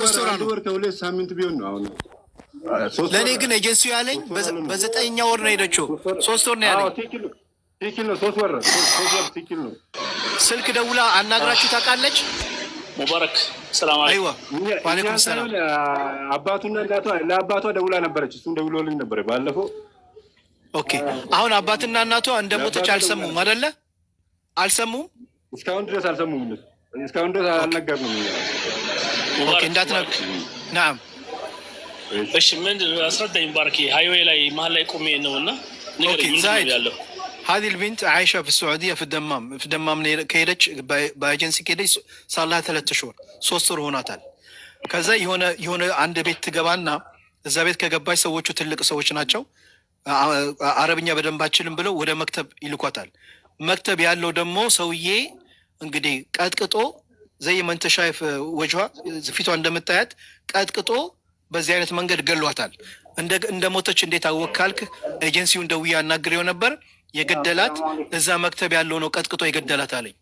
ሶስት ወር ወሯ አንድ ነው። ወር ከሁለት ሳምንት ቢሆን ነው አሁን ሶስት ለእኔ ወር ግን ኤጀንሲው ያለኝ 3 ወር አልሆነም። በዘጠነኛ ወር ነው የሄደችው። 3 ወር 3 ወር ነው አዎ ያለኝ። ትክክል ነው። ትክክል ነው። 3 ወር 3 ወር ትክክል ነው። ስልክ ደውላ አናግራችሁ ታውቃለች? ሙባረክ ሰላም አለይኩም። አይዋ እኛ ዋሌኩም እኛን ሰላም። ሳይሆን አባቱና እናቷ ለአባቷ ደውላ ነበረች። እሱም ደውሎልኝ ነበረ ባለፈው Okay አሁን አባትና እናቷ እንደሞተች ለአባቷ ደውላ አልሰሙም ነበር። አይደለ? አልሰሙም። እስካሁን ድረስ አልሰሙም። እነሱ እስካሁን ድረስ Okay አልነገርንም እኛ። Okay ሙባረክ እንዳትነግሩ። ሙባረክ። ናም እሺ እሺ ምንድን አስረዳኝ ሙባረክ። Highway ላይ መሀል ላይ ቆሜ ነው እና Okay ንገረኝ፣ ምንድን ነው ዛይድ ያለው? هذه البنت عايشة في السعودية في الدمام في الدمام ከሄደች በኤጀንሲ ከሄደች صار لها 3 شهور 3 ወር ሆኗታል። ከዛ የሆነ አንድ ቤት ትገባና እዛ ቤት ከገባች ሰዎቹ ትልቅ ሰዎች ናቸው። አረብኛ በደንብ አችልም ብለው ወደ مكتب ይልኳታል። مكتب ያለው ደግሞ ሰውዬ እንግዲህ ቀጥቅጦ زي ما انت شايف وجهها ፊቷ እንደምታያት ቀጥቅጦ በዚህ አይነት መንገድ ገሏታል። እንደ ሞተች እንዴት አወቅ ካልክ ኤጀንሲውን ደውዬ አናግሬው ነበር። የገደላት እዛ مكتب ያለው ነው ቀጥቅጦ የገደላት አለኝ።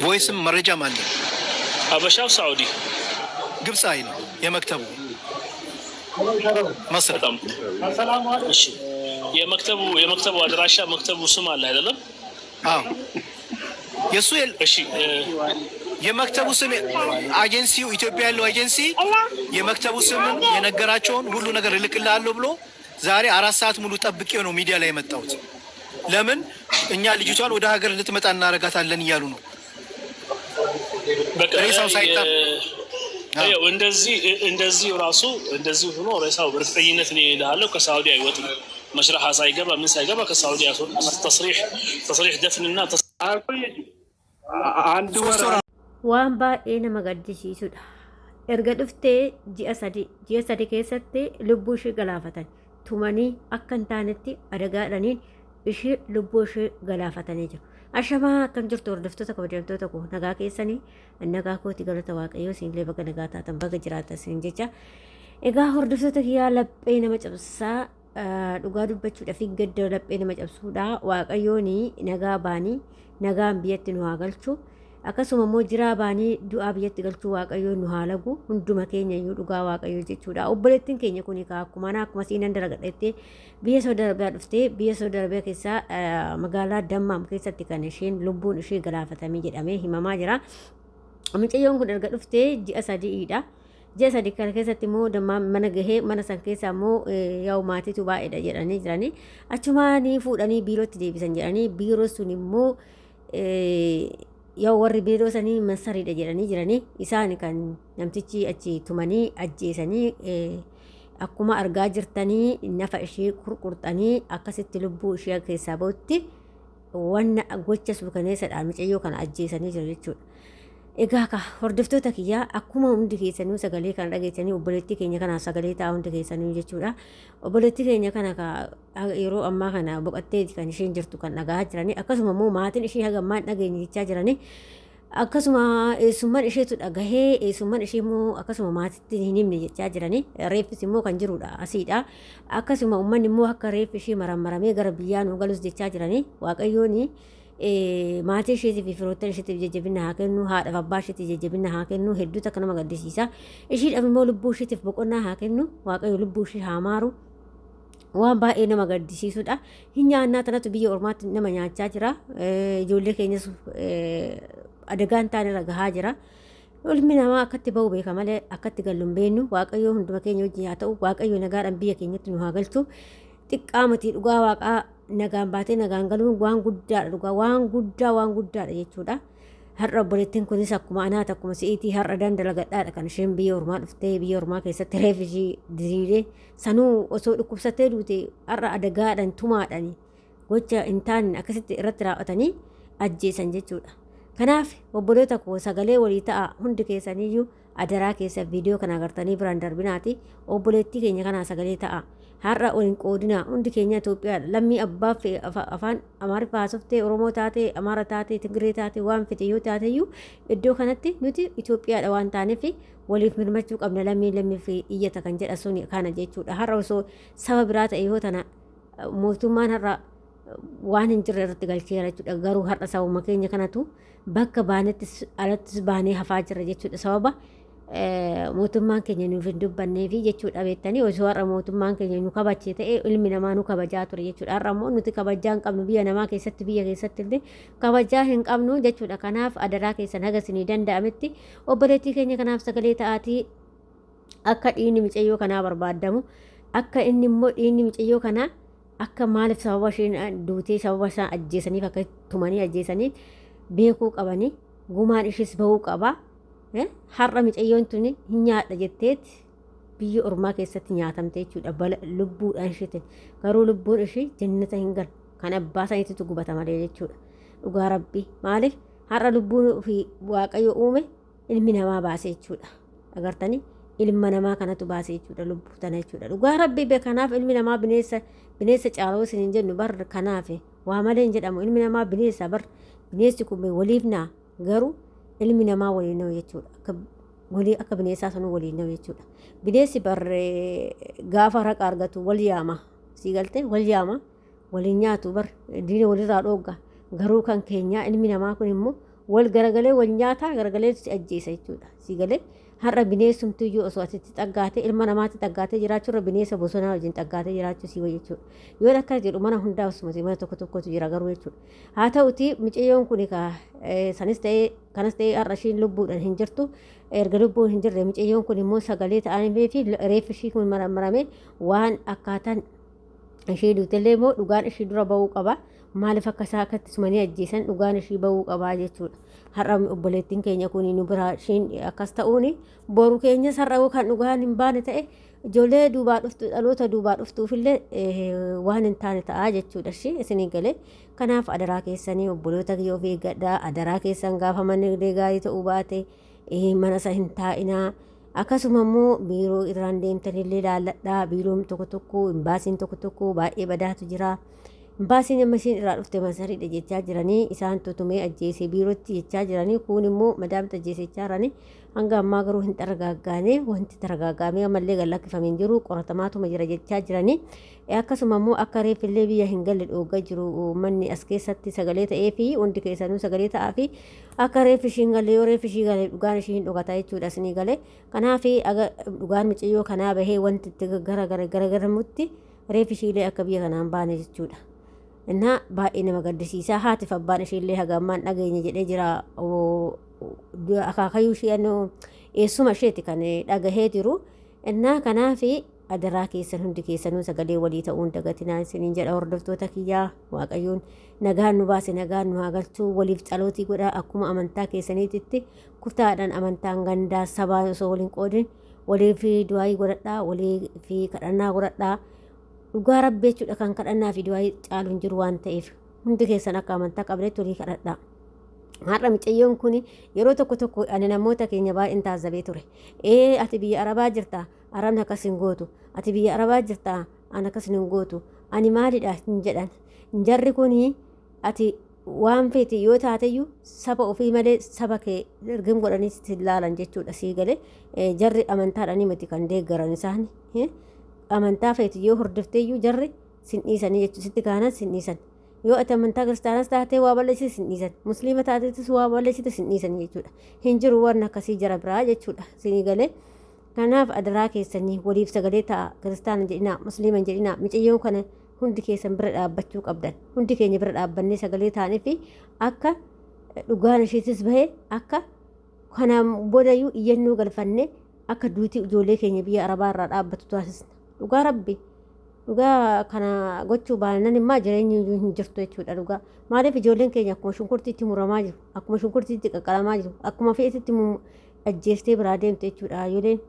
Voice ም መረጃም አለ። ሀበሻው ሳዑዲ ግብፃዊ ነው የ مكتب ኡ መስር በጣም እሺ። የመክተቡ አድራሻ مكتب ኡ ስም አለ አይደለም? አዎ የእሱ እሺ የ مكتب ኡ ስም ኤጀንሲው ኢትዮጵያ ያለው ኤጀንሲ የ مكتب ኡ ስምን የነገራቸውን ሁሉ ነገር እልክልሃለሁ ብሎ ዛሬ 4 ሰዓት ሙሉ ጠብቄው ነው ሚዲያ ላይ የመጣሁት። ለምን እኛ ልጅቷን ወደ ሀገር እንድትመጣ እናደርጋታለን እያሉ ነው። በቃ ሬሳው ሳይጣል ያው እንደዚህ እንደዚህ ራሱ እንደዚህ ሆኖ ሬሳው በእርግጠኝነት እኔ እልሃለሁ ከሳዑዲ አይወጥም። مشرحة ሳይገባ ምን ሳይገባ ከሳዑዲ ያስወጣ تصريح دفن ና አልቆየችም። አንድ ወር 3 ወር Waan baay'ee nama gaddisiisudha. Erga dhuftee ji'a 3 ji'a 3 keessatti lubbuu ishee galaafatan. Tumanii akka hin taanetti adagaadhaniin ishee lubbuu ishee galaafatanii jiru. Ashamaa akkam jirtu hordoftoota kabajamtoota koo nagaa keessanii nagaa kooti galata waaqayyoo isinillee baga nagaa taatan baga jiraatan isin jecha. Egaa hordoftoota kiyyaa laphee nama cabsaa dhugaa dubbachuudhaaf gadda laphee nama cabsuudha. Waaqayyoon nagaa baanii nagaan biyyatti nu haa galchu. Akkasuma immoo jiraa baanii du'aa biyyatti galchuu waaqayyoon nu haa lagu hunduma keenya iyyuu dhugaa waaqayyoo jechuudha. Obboleettiin keenya kun egaa akkuma anaa akkuma siinan dalagadhettee biyya Saudi Arabiyaa dhuftee biyya Saudi Arabiyaa keessaa magaalaa Dammaam keessatti kan isheen lubbuun ishee galaafatamee jedhamee himamaa jira. Mucayyoon kun erga dhuftee ji'a 3dha. Ji'a 3 kana keessatti immoo dammaan mana gahee mana san keessa immoo yaa'u maatiitu baay'eedha jedhanii jiranii. Achumaa ni fuudhanii biirootti deebisan jedhanii biiroo sun immoo yaa'u warri biiroo sanii masariidha jedhanii jiranii isaan kan namtichi achi tumanii ajjeesanii akkuma argaa jirtanii nafa ishee qurqurxanii akkasitti lubbuu ishee keessaa bahutti wanna gocha suukaneessadhaan mucayyoo kana ajjeesanii jiru jechuudha. Egaa ka hordoftoota kiyyaa akkuma hundi keessanuu sagalee kana dhageessanii obboleettii keenya kanaaf sagalee ta'a hundi keessanuu jechuudha. Obboleettii keenya kana ka yeroo ammaa kana boqottee kan isheen jirtu kan dhagahaa jiranii akkasuma immoo maatiin ishee haga ammaa hin dhageenye jechaa jiranii akkasuma eessummaan isheetu dhagahee eessummaan ishee immoo akkasuma maatitti hin himne jechaa jiranii reeffis immoo kan jirudha asiidha. Akkasuma uummanni immoo akka reeffi ishee marammaramee gara biyyaa nu galus jechaa jiranii waaqayyoon maatii isheetiif fi firoottan isheetiif jajjabina haa kennu haadhaaf abbaa isheetiif jajjabina haa kennu hedduu takka nama gaddisiisa ishiidhaaf immoo lubbuu isheetiif boqonnaa haa kennu waaqayyo lubbuu ishee haa maaru waan baay'ee nama gaddisiisudha. Hin nyaannaa tanatu biyya ormaatti nama nyaachaa jira. Ijoollee keenyas adagaan ta'an irra gahaa jira. Ilmi namaa akkatti bahu beeka malee akkatti gallu hin beeknu. Waaqayyo hunduma keenya wajjin haa ta'u. Waaqayyo nagaadhaan biyya keenyatti nu haa galchu. Xiqqaa miti dhugaa waaqaa nagaan baatee nagaan galuun waan guddaadha dhugaa waan guddaa waan guddaadha jechuudha. Har'a obboleettiin kunis akkuma anaati akkuma si'iitii har'a dandalagadhaadha kan isheen biyya ormaa dhuftee biyya ormaa keessatti reeffi ishii diriiree sanuu osoo dhukkubsattee duute har'a adagaadhaan tumaadhaan gocha hin taane akkasitti irratti raawwatanii ajjeesan jechuudha. Kanaaf obboloota koo sagalee walii ta'a hundi keessaniyyuu adaraa keessa viidiyoo kana agartanii biraan darbinaati obboleettii keenya kanaa sagalee ta'a. Har'a ol hin qoodinaa hundi keenya Itoophiyaadha. Lammii abbaa afaan Amaariffaa haasoftee Oromoo taatee Amaara taatee Tigree taatee waan fete yoo taateyyuu iddoo kanatti nuti Itoophiyaadha waan taaneef waliif mirmachuu qabna lammii lammiif iyyata kan jedha suni kana jechuudha. Har'a osoo saba biraa ta'e yoo tana mootummaan har'a waan hin jirre irratti galcheera jechuudha. Garuu har'a sabuma keenya kanatu bakka baanettis alattis baanee hafaa jira jechuudha. Sababa Mootummaan keenya nuuf hin dubbanneefi jechuudha beektanii. Osoo har'a mootummaan keenya nu kabajee ta'e ilmi namaa nu kabajaa ture jechuudha. Har'a immoo nuti kabajaa hin qabnu, biyya namaa keessatti, biyya keessatti illee kabajaa hin qabnu jechuudha. Kanaaf adaraa keessan haga isinii danda'ametti obboleettii keenya kanaaf sagalee ta'aatii akka dhiigni micayyoo kanaa barbaadamu, akka inni immoo dhiigni micayyoo kanaa akka maaliif sababa isheen duutee, sababa isaan ajjeesaniif, akka tumanii ajjeesaniif beekuu qabanii, gumaan ishees bahuu qaba. Har'a micayyoon tuni hin nyaadha jetteet biyya ormaa keessatti nyaatamte jechuudha. Bala lubbuudhaan isheetiin garuu lubbuun ishee jannata hin galu, kan abbaa saniitu gubata malee jechuudha. Dhugaa Rabbii, maaliif har'a lubbuun ofii Waaqayyo uume ilmi namaa baase jechuudha. Agartanii, ilma namaa kanatu baase jechuudha lubbuu tana jechuudha. Dhugaa Rabbii be, kanaaf ilmi namaa bineensa, bineensa caaloo isin hin jennu bar. Kanaaf waa malee hin jedhamu, ilmi namaa bineensa bar. Bineensi kun waliif naa, garuu ilmi namaa waliin na'u jechuudha. Akka walii akka bineensaa sanuu waliin na'u jechuudha. Bineensi bar gaafa raqa argatu wal yaama. Sii galtee, wal yaama, waliin nyaatu bar, diina walirraa dhoogga. Garuu kan keenyaa ilmi namaa kun immoo wal garagalee wal nyaataa, garagalee si ajjeesa jechuudha. Sii galee, har'a bineensumtuyyuu osoo asitti xaggaatee ilma namaatti xaggaatee jiraachuurra bineensa bosonaa wajjin xaggaatee jiraachuu sii wayya jechuudha. Yoo akkana jedhu mana hundaa osuma mana tokko tokkotu jira garuu jechuudha. Haa ta'uti, micayyoon kun sanis ta'ee kanas ta'ee har'a ishiin lubbuudhaan hin jirtu. Erga lubbuun hin jirre, micayyoon kun immoo sagalee ta'anii fi reeffi ishii kun maramame waan akkaataan ishee duutellee immoo dhugaan ishii dura bahuu qaba. Maaliif akka isaa akkatti sumanii ajjeesan dhugaan ishii bahuu qabaa jechuudha. Har'a obboleettiin keenya kun nu biraa ishiin akkas ta'uun boru keenyas har'a kan dhugaan hin baane ta'e ijoollee duubaa dhuftu, dhaloota duubaa dhuftuufillee waan hin taane ta'a jechuudha ishii isinii galee. Kanaaf adaraa keessanii, obboloota kiyya, of eeggadhaa adaraa keessan. Gaafa manni gaarii ta'uu baate mana isa hin taa'inaa. Akkasuma immoo biiroo irraan deemtanillee ilaalladhaa. Biiroon tokko tokko, imbaasiin tokko tokko baay'ee badaatu jira. Imbaasiin amma isheen irraa dhufte masariidha jechaa jiranii, isaan tutumee ajjeesee biirootti jechaa jiranii, kuun immoo madaamta ajjeese jechaa jiranii. Hanga ammaa garuu hin targaaggaane, wanti targaaggaamee ammallee gad lakkifamee hin jiru, qoratamaatuma jira jechaa jiranii. Akkasuma immoo akka reeffillee biyya hin galle dhooggaa jiru uummanni as keessatti sagalee ta'ee fi hundi keessanuu sagalee ta'aa fi akka reeffi ishii hin galle. Yoo reeffi ishii gale dhugaan ishii hin dhokata jechuudha isinii galee. Kanaaf dhugaan micayyoo kanaa bahee wanti itti gara gara garagaramutti reeffi ishiilee akka biyya kanaan baane jechuudha. Innaa baay'ee nama gaddisiisaa, haatiif abbaan ishiillee haga ammaan dhageenye jedhee jira. Akaakayyuu ishee, eessuma isheeti kan dhagahee jiru. Innaa kanaaf adaraa keessan, hundi keessanuu sagalee walii ta'uun dagatinaa isiniin jedha, hordoftoota kiyyaa. Waaqayyoon nagaan nu baase nagaan nu haa galchuu. Waliif tsalootii godhaa, akkuma amantaa keessaniititti kutaadhaan, amantaan gandaa sabaa osoo waliin qoodin waliif du'aayii godhadhaa, waliif kadhannaa godhadhaa. Dhugaa Rabbi jechuudha, kan kadhannaa fi du'aayii caalu hin jiru waan ta'eef hundi keessan akka amantaa qabdetti walii kadhadhaa. Har'a micayyoon kun yeroo tokko tokko ani namoota keenya baay'een taazabee ture. Ee, ati biyya Arabaa jirta, Arabni akkas hin gootu. Ati biyya Arabaa jirta, an akkas hin gootu. Ani maalidha hin jedhan. Jarri kun ati waan feete yoo taateyyuu saba ofii malee saba kee ergim godhanii si ilaalan jechuudha sii galee. Jarri amantaadhaanii miti kan deeggaran isaan. Amantaa feete yoo hordofteeyyuu jarri sin dhiisanii jechuudha, sitti kaanan sin dhiisan. Yoo ati amantaa kiristaanaas taatee waa balleessite sin dhiisan, musliima taateetis waa balleessite sin dhiisan jechuudha. Hin jiru waan akkasii jara biraa jechuudha sinii galee. Kanaaf adaraa keessanii waliif sagalee ta'a. Kiristaana jedhinaa, musliima hin jedhinaa, micayyoon kana hundi keessan bira dhaabbachuu qabdan. Hundi keenya bira dhaabbannee sagalee ta'anii fi akka dhugaan isheetis bahee, akka kanaan boodayyuu iyyannoo galfannee akka duutii ijoollee keenya biyya Arabaa irraa dhaabbatu taasisna. Dhugaa Rabbi, dhugaa kana gochuu baannan immoo jireenyi iyyuu hin jirtu jechuudha dhugaa. Maaliif ijoolleen keenya akkuma shunkurtiitti muramaa jiru, akkuma shunkurtiitti qaqqalamaa jiru, akkuma fe'etitti ajjeestee biraa deemte jechuudha haayyoleen.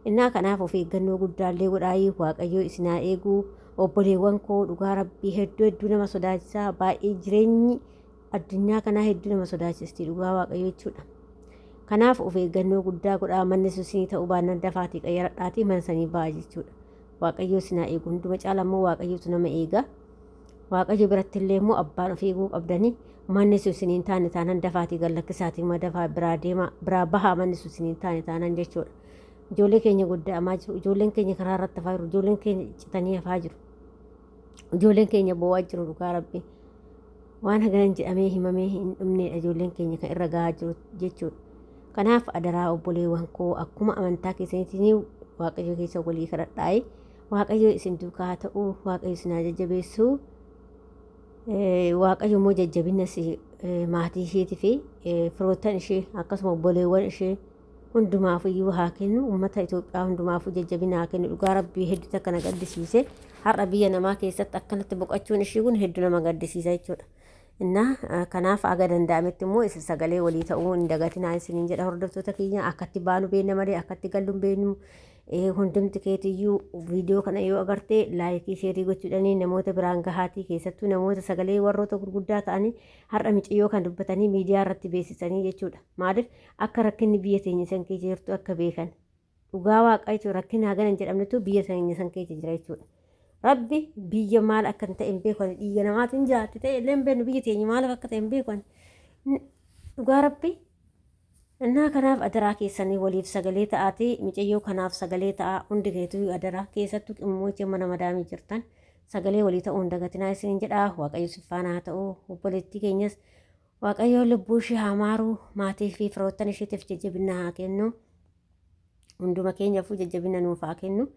Innaa kanaaf of eeggannoo guddaallee godhaayii, Waaqayyoo isin haa eeguu, obboleewwan koo. Dhugaa Rabbii, hedduu hedduu nama sodaachisaa, baay'ee jireenyi addunyaa kanaa hedduu nama sodaachisti dhugaa Waaqayyoo jechuudha. Kanaaf of eeggannoo guddaa godhaa. Manni susinii ta'uu baannaan dafaatii qayyaradhaatii mana sanii ba'a jechuudha. Waaqayyoo isin haa eegu. Hunduma caala immoo Waaqayyootu nama eega. Waaqayyo biratti illee immoo abbaan of eeguu qabdanii, manni sun isiniin taane taanan dafaatii gad lakkisaatii dafaa biraa deemaa, biraa bahaa, manni sun isiniin taane taanan jechuudha. Ijoollee keenya godda'amaa jiru. Ijoolleen keenya karaa irratti hafaa jiru. Ijoolleen keenya citanii hafaa jiru. Ijoolleen keenya boo'aa jiru dhugaa Rabbi. Waan haganan jedhamee himamee hin dhumneedha ijoolleen keenya kan irra gahaa jiru jechuudha. Kanaaf adaraa obboleewwan koo akkuma amantaa keessaniitiin Waaqayyo keessa walii kadhadhaayi. Waaqayyo isin duukaa haa ta'u, Waaqayyo isin haa jajjabeessu. Waaqayyo immoo jajjabina maatii isheetii fi firoottan ishee akkasuma obboleewwan ishee hundumaaf iyyuu haa kennu. Uummata Itoophiyaa hundumaafuu jajjabina haa kennu. Dhugaa Rabbii hedduu takka na gaddisiise. Har'a biyya namaa keessatti akkanatti boqachuun ishii kun hedduu nama gaddisiisa jechuudha. Innaa kanaaf aga danda'ametti immoo isin sagalee walii ta'uu hin dagatinaa isiniin jedha hordoftoota keenya. Akkatti baanu beekna malee akkatti gallu hin beeknu. Hundumti keetiyyuu viidiyoo kana yoo agarte laayikii sheerii gochuudhanii namoota biraan gahaatii, keessattuu namoota sagalee warroota gurguddaa ta'anii har'a miciyyoo kan dubbatanii miidiyaa irratti beeksisanii jechuudha. Maaliif akka rakkinni biyya teenya san keessa jirtu akka beekan. Dhugaa waaqaa jechuun rakkinni hagana hin jedhamnetu biyya teenya san keessa jira jechuudha. Rabbi biyya maal akka hin ta'e hin beeku ani, dhiiga namaatiin jiraatti ta'e illee hin beeknu, biyya teenya maal akka ta'e hin beeku ani. Dhugaa Rabbi. Innaa kanaaf adaraa keessanii waliif sagalee ta'aatii, micayyoo kanaaf sagalee ta'aa hundi keetuu, adaraa keessattuu qimmoota mana madaamii jirtan sagalee walii ta'uu hin dagatinaa isiniin jedha. Waaqayyo si faana haa ta'u. Obboleettii keenyas Waaqayyo lubbuu ishee haa maaru, maatii fi firoottan isheetiif jajjabina haa kennu, hunduma keenyaafuu jajjabina nuuf haa kennu.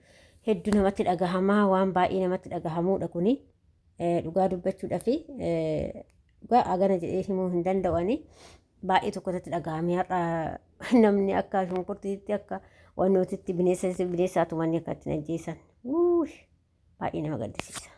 Hedduu namatti dhagahamaa, waan baay'ee namatti dhagahamuudha kuni. Dhugaa dubbachuudhaaf dhugaa hagana jedhee himuu hin danda'u. Baay'ee tokko irratti dhaga'amee har'a namni akka shunkurtiitti, akka wannootitti, bineensa bineensaa tumanii akka ittiin ajjeesan, baay'ee nama gaddisiisa.